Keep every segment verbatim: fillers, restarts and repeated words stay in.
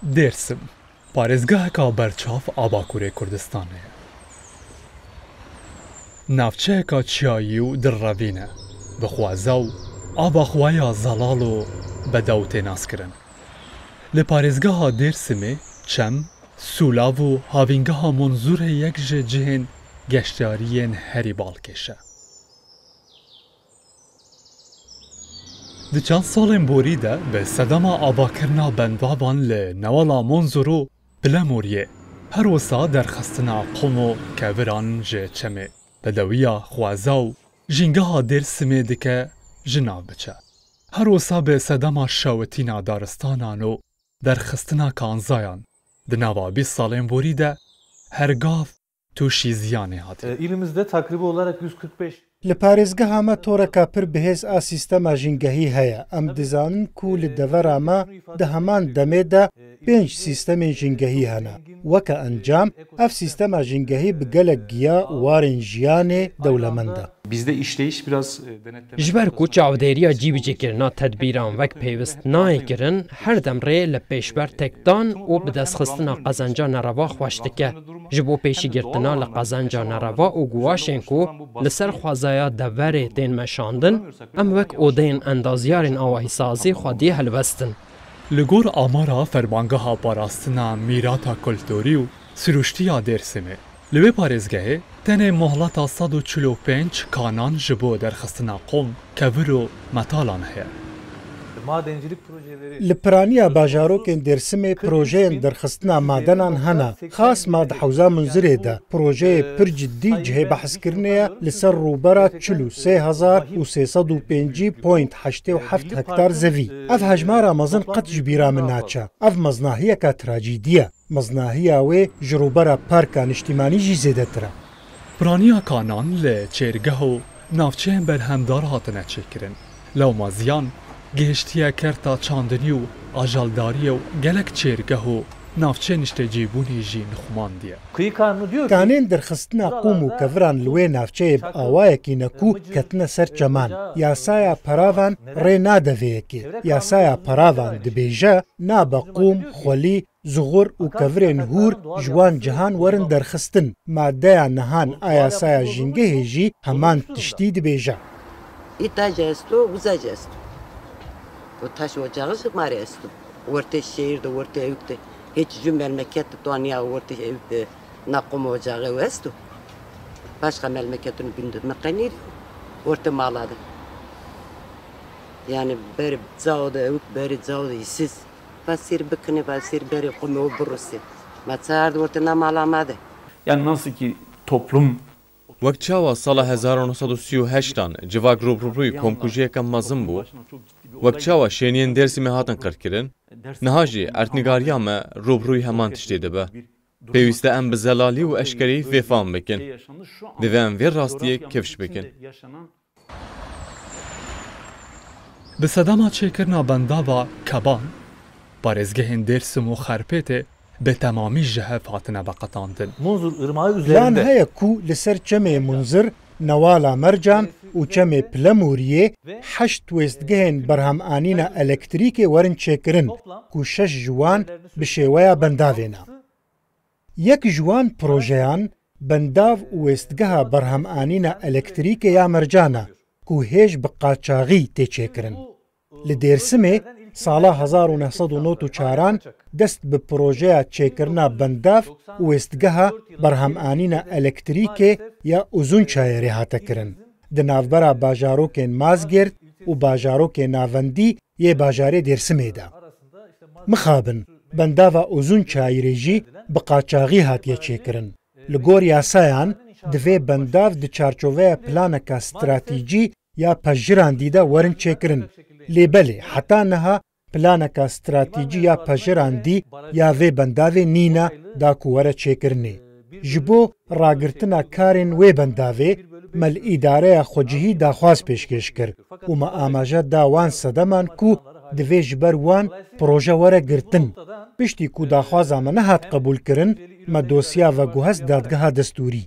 Dêrsim, parêzgeheka berçav a Bakurê Kurdistanê ye. Navçeyeka çiyayî û dilrevîn e, bi xweza û ava xwe ya zelal û bedew tê naskirin. Li parêzgeha Dêrsimê çem, sûlav û havîngeha Munzûrê yek ji cihên geştyariyên herî balkêş e. Di çend salên borî de bi sedema avakirina bendavan li newala Munzur û Pilemoriyê, her wisa derxistina qum û keviran ji çemê, bedewiya xweza û jîngeha Dêrsimê dike ji nav biçe. Her wisa bi sedema şewitîna daristanan û derxistina kanzayan di nava bîst salên borî de her gav tûşî ziyanê hatiye. E, ilimizde takribi olarak yüz kırk beş Li parêzgeha me toreka pir bihêz a sîstema jîngehî heye. Em dizanin ku li devera me di heman demê de pênc sîstemên jîngehî hene. Weke encam, ev sîstema jîngehî bi gelek giya û warên jiyanê dewlemend e. Bizde işleyiş biraz, e, denetleme Ji ber ku çavdêriya cîbicîkirina tedbîran wek pêwist nayê kirin, her dem rê li pêşber têkdan û bidestxistina qezenca nereva xweş dike. Ji bo pêşîgirtina li qezenca nereva û guwaşên ku li ser xwezaya deverê tên meşandin, em wek odeyên endaziyarên awahîsazî xwediyê helwestin. Li gor amara Fermangeha Parastina Mîrata Kulturî û Sirûştiya Dêrsimê, li wê parêzgehê tenê mohleta sed û çil û pênc kanan ji bo derxistina qum, kevir û metalan heye. Madencilik projeleri Li piraniya bajarokên Dêrsimê projeyên derxistina madenan hene. Xas ma di hewza Munzirê de projeyê pir cidî cihê behskirinê ye li ser rûbera çil û sê hezar û sê sed û pêncî point heştê û heft hektar zevî. Ev hejmara mezin qet ji bîra min naçe. Ev meznahiyeka trajîdî ye. Meznahiya wê ji rûbera Parka Niştîmanî jî zêdetir e. Piraniya kanan li çêrgeh û navçeyên berhemdar hatine çêkirin. Lewma ziyan gihiştiye kerta çandinî û ajeldariyê û gelek çêrgeh û navçeyên niştecîbûnê jî nixumandiye. Kıyı Kanunu diyor ki Kanên derxistina qûm û keviran li wê navçeyê bi awayekî ne ku ketine ser çeman. Yasaya Paravan rê nade vê yekê. Yasaya Paravan dibêje, nabe qûm, xwelî, zixur û kevirên hûr ji wan cihan werin derxistin. Madeya nihan a yasaya jîngehê jî heman tiştî dibêje. Îtaca esto, uzaca esto. O taş ocağı ji ma rê esto. Ortê şehir de, ortê ewk de. Hiç ju memleket de toaniya ortê ewk de na qum ocağı esto. Başka memleketin binde me qenîr. Ortê mala de. Yani beri cao de ewk, beri cao de îsiz. Vasîr bikine, vasîr berê xwe me û birusê. Me çar di ortê na mala me de. Yani nasıl ki toplum Wek çawa sala hezar û neh sed û sî û heşt an civak rûbirûyî komkujiyeke mezin bû, wek çawa şêniyên Dêrsimê hatin qirkirin, niha jî erdnîgariya me rûbirûyî heman tiştê dibe. Pêwîst e em bi zelalî û eşkereyî vê fam bikin. Divê em vê rastiyê kifş bikin. Bi sedema çêkirina bendava Keban, parêzgehên Dêrsim û Xerpêtê bi temamî ji hev hatine veqetandin. Munzur Irmağı Plan üzerinde heye ku li ser çemê Munzir, Newala Mercan û çemê Pilemûriyê heşt wêstgehên berhemanîna elektrîkê werin çêkirin ku şeş ji wan bi şêweya bendavê ne. Yek ji wan projeyan bendav û wêstgeha berhemanîna elektrîkê ya Mercan e ku hêj bi qaçaxî tê çêkirin. Li Dêrsimê sala hezar û neh sed û nod û çaran dest bi projeya çêkirina bendav û wêstgeha berhemanîna elektrîkê ya Uzunçayê rê hate kirin, di navbera bajarokên Mazgêrd û bajarokê navendî yê bajarê Dêrsimê de. Mixabin, bendava Uzunçayî rê jî bi qaçaxî hatiye çêkirin. Li gor yasayan, divê bendav di çarçoveya planeka stratîcî ya pejirandî de werin çêkirin. Lê belê, heta niha planeka stratîcî ya pejirandî ya vê bendavê nîne da ku were çêkirinê. Ji bo ragirtina karên wê bendavê, me li îdareya xwecihî daxwaz pêşkêş kir û me amaje da wan sedeman ku divê ji ber wan proje were girtin. Piştî ku daxwaza me nehat qebûlkirin, me dosya veguhest dadgeha destûrî.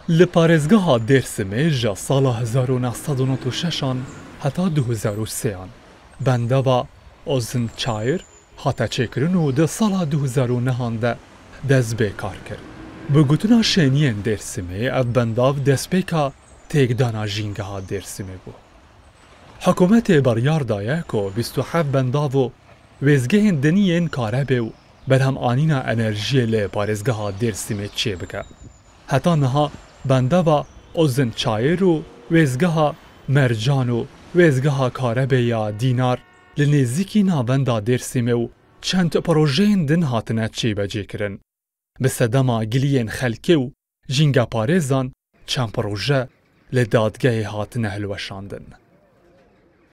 Li parêzgeha Dêrsimê ji sala hezar û neh sed û nod û şeş an heta du hezar û sê an bendava Ozinçayir hate çêkirin û di sala du hezar û nehan de dest bê kar kir. Bi gotina şêniyên Dêrsimê, ev bendav destpêka têkdana jîngeha Dêrsimê bû. Hikûmetê biryar daye ku bîst û heft bendav û wêzgehên dinî yên karebê û berhemanîna enerjiyê li parêzgeha Dêrsimê çêbike. Heta niha bendava Uzun Çayir û wêzgeha Mercan û wêzgeha karebê ya Dînar li nêzîkî navenda Dêrsimê û çend projeyên din hatine çêbecêkirin. Bi sedema giliyên xelkê û jîngeparêzan çend proje li dadgehê hatine hilweşandin.